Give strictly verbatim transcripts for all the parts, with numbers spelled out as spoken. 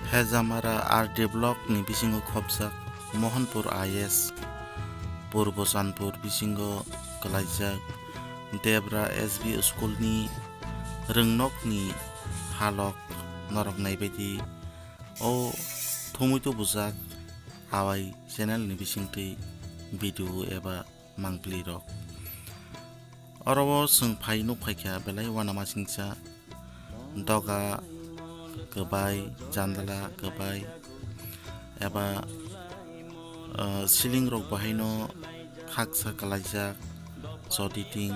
Hejamara R D block ni bisingo khopjak Mohanpur I S, Purbo Chandpur bisingo kwlaijak Debra S B school ni rwngnokni halok norok naibaidi o thumui tubujak awai channel ni bisingtwi video eba mangpili rok. Oro o chwng phai nuk phaikha belai uanama singcha doga kwbai, jandala kwbai eba, ah, ceiling rok bahaino khaksa kwlaijak, choditing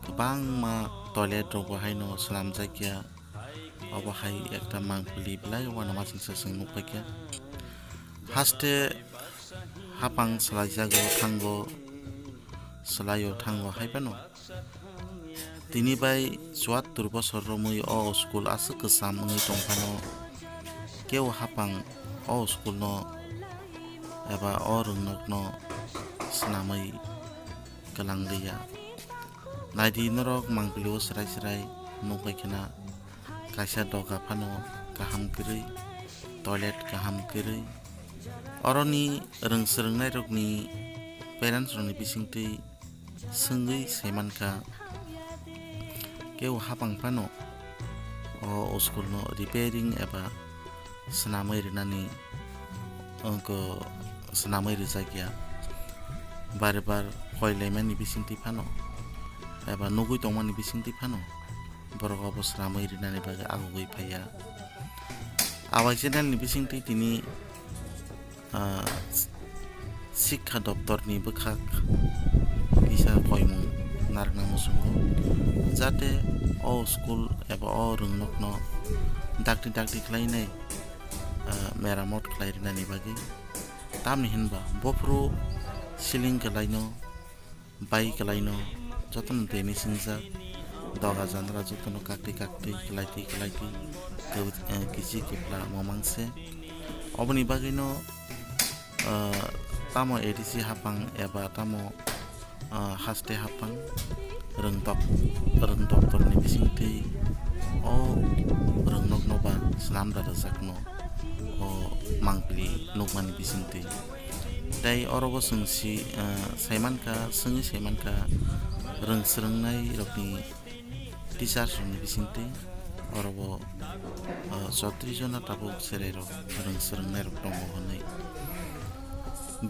kwbangma toilet rok bahaino swnamjakya. Obo hai ekta mangpili belai uanama singcha chwng nuk phaikha. Haste hapang swlaijago thango, swlaio thango hai phano. Tini bai chuattur bosor romwi o school aswk kwcham wngwi tongphano, kebo hapang o school no eba o rwngnokno swnamwi kwlangliya. Naidi norok mangpili o swrai swrai nuk bai khena kaisa doga phano kaham kwrwi, toilet kaham kwrwi. Oroni rwng swrwngnairokni parents rokni bisingtwi swngwi saimankha, kebo hapang phano o school no repairing eba swnamwi rwnani, wngkha swnamwi rwjakya. Bare bar koilaimani bisingtwi phano eba nugwi tongmani bisingtwi phano borok obo swnamwi rwnani bagwi agugwi phaiya. Awai channel ni bisingtwi tini, ah, Sikha Doptor ni bwkhak kisa koimung narwkna muchungo, jate o school eba o rwngnokno dakti dakti khlainai, ah, meramot khlai rwnani bagwi. Tamni hinba bophuru ceiling kwlaino bai kwlaino jotono twi ni singjak, doga jandala jotono kaktwi kaktwi kwlaitwi kwlaitwi kw-, eh, kichi kwpla mamang se. Oboni bagwino, eh, tamo A D C hapang eba tamo, eh, haste hapang rwng dok-, rwng doptor ni bisingtwi o rwngnokno ba swnam da rwjakno o mangpili nukmani bisingtwi. Tei oro bo chwng si, ah, saimankha, swngwi saimankha, rwng swrwngnai rokni teachers rokni bisingtwi oro bo, ah, chotris jona tabuk cherai rok rwng swrwngnai rok tongo hwnwi.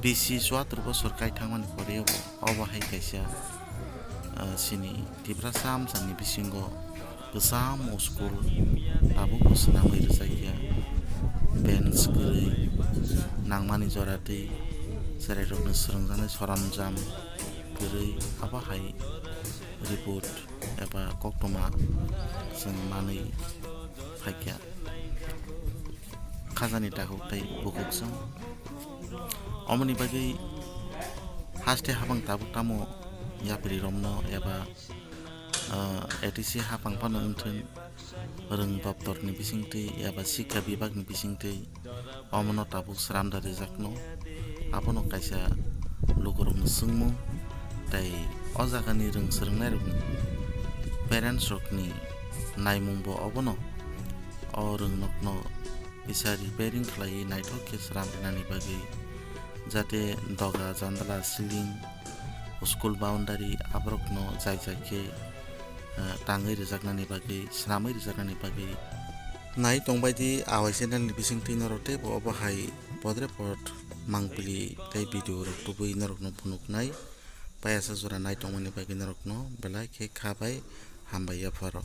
Bisi chuatur bosor kai thangmani pore obo, obo hai kaisa, ah, chini Tiprasa amchaini bisingo kwcham o school tabukbo swnamwi rwjakya, bench kwrwi, nangmani jora twi, chwrairokni swrwngjaknai soronjam kwrwi, abo hai report eba koktwma chwng manwi phaikha. Khajani takhuk tei bukhuk chwng. Omoni bagwi haste hapang tabuk tamo yapri romno eba, ah, A D C hapang phano wngthun, rwng doptor ni bisingtwi eba sikha bibak ni bisingtwi omono tabuk sram da rijakno, abono kaisa lukurokni swngmung tei o jagani rwng swrwngnairokni parents rokni naimungbo obono o rwngnokno kisa repairing khlaiwi naithok khe sram rwnani bagwi, jate doga, jandala, ceiling, school boundary aborokno jai jai khe, eh, tangwi rwjaknani bagwi, swnamwi rwjaknani bagwi. Nai tongbaidi awai channel ni bisingtwi norok teibo obo hai podre pod mangpili tei video rok tubui norokno phunuknai. Payasa jora nai tongmani bagwi norokno belai khe kha bai hambai yapharo.